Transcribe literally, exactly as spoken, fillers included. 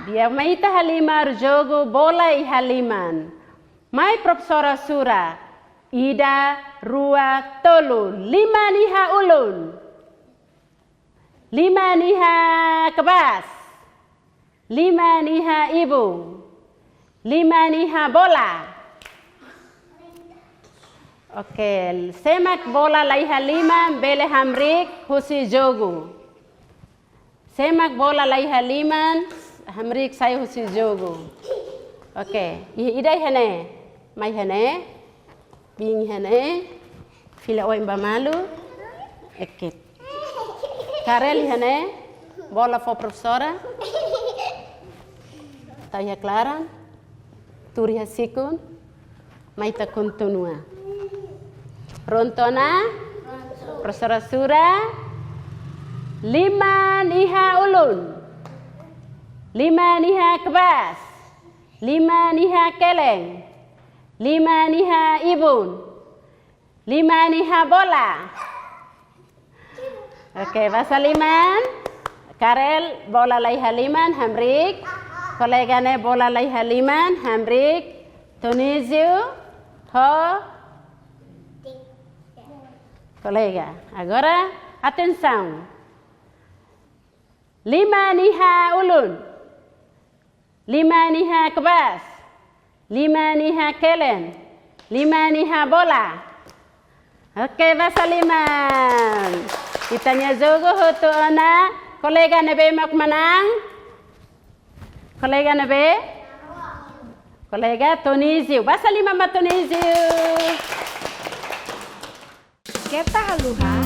Di'ak, mai ita halimar jogu bola iha liman. Mai profesora sura. Ida, rua, tolu. Liman iha ulun. Liman iha kabas. Liman iha ibun. Liman iha bola. Oke, sé mak bola la iha liman, bele hamriik husi jogu. Sé mak bola la iha liman, hamriik sai husi jogu. Oke, i-, ida iha ne'e, mai iha ne'e, biin iha ne'e, fila oin ba malu, ekit. Karel iha ne'e, bola fó profesora, tau iha klaran, tuur iha sikun, mai ita kontinua. Prontu ona? Profesora sura. Liman iha ulun. Liman iha kabas. Liman iha kelen. Liman iha ibun. Liman iha bola. Oke, basa liman. Karel, bola la iha liman, hamriik. Kolega ne'e bola la iha liman, hamriik. Tonísio, ho kolega. Agora, atensaun. Liman iha ulun. Liman iha kabas. Liman iha kelen. Liman iha bola. Oke, basa liman. Ita-nia jogu hotu ona. Kolega ne'ebé mak manán? Kolega ne'ebé? Kolega Tonísio. Basa liman ba Tonísio. Keta haluha